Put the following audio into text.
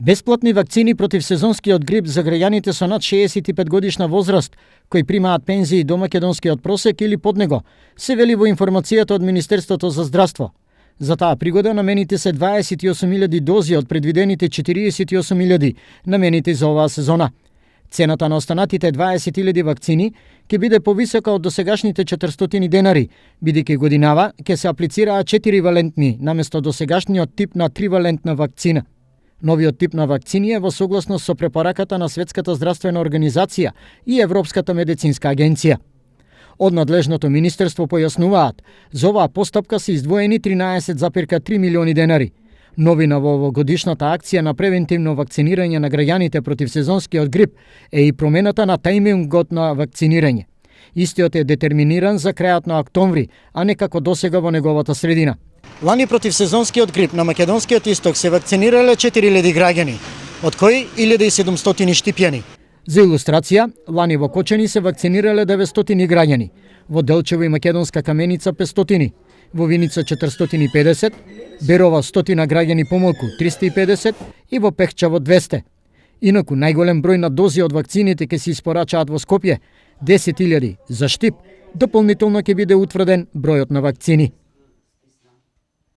Бесплатни вакцини против сезонскиот грип за граѓаните со над 65 годишна возраст, кои примаат пензии до македонскиот просек или под него, се вели во информацијата од Министерството за здравство. За таа пригода намените се 28.000 дози од предвидените 48.000 намените за оваа сезона. Цената на останатите 20.000 вакцини ќе биде повисока од досегашните 400 денари, бидејќи годинава ќе се аплицираат 4 валентни наместо досегашниот тип на 3 валентна вакцина. Новиот тип на вакцини е во согласност со препораката на Светската здравствена организација и Европската медицинска агенција. Од надлежното министерство појаснуваат, за оваа постапка се издвоени 13,3 милиони денари. Новина во овогодишната акција на превентивно вакцинирање на граѓаните против сезонскиот грип е и промената на тајмингот на вакцинирање. Истиот е детерминиран за крајот на октомври, а не како досега во неговата средина. Лани против сезонскиот грип на македонскиот исток се вакцинирале 4.000 граѓани, од кои 1.700 штипјани. За илустрација, лани во Кочани се вакцинирале 900 граѓани, во Делчево и Македонска Каменица 500, во Виница 450, Берова 100 граѓани помалку 350 и во Пехчево 200. Инаку најголем број на дози од вакцините ќе се испорачаат во Скопје, 10.000 за Штип, дополнително ќе биде утврден бројот на вакцини.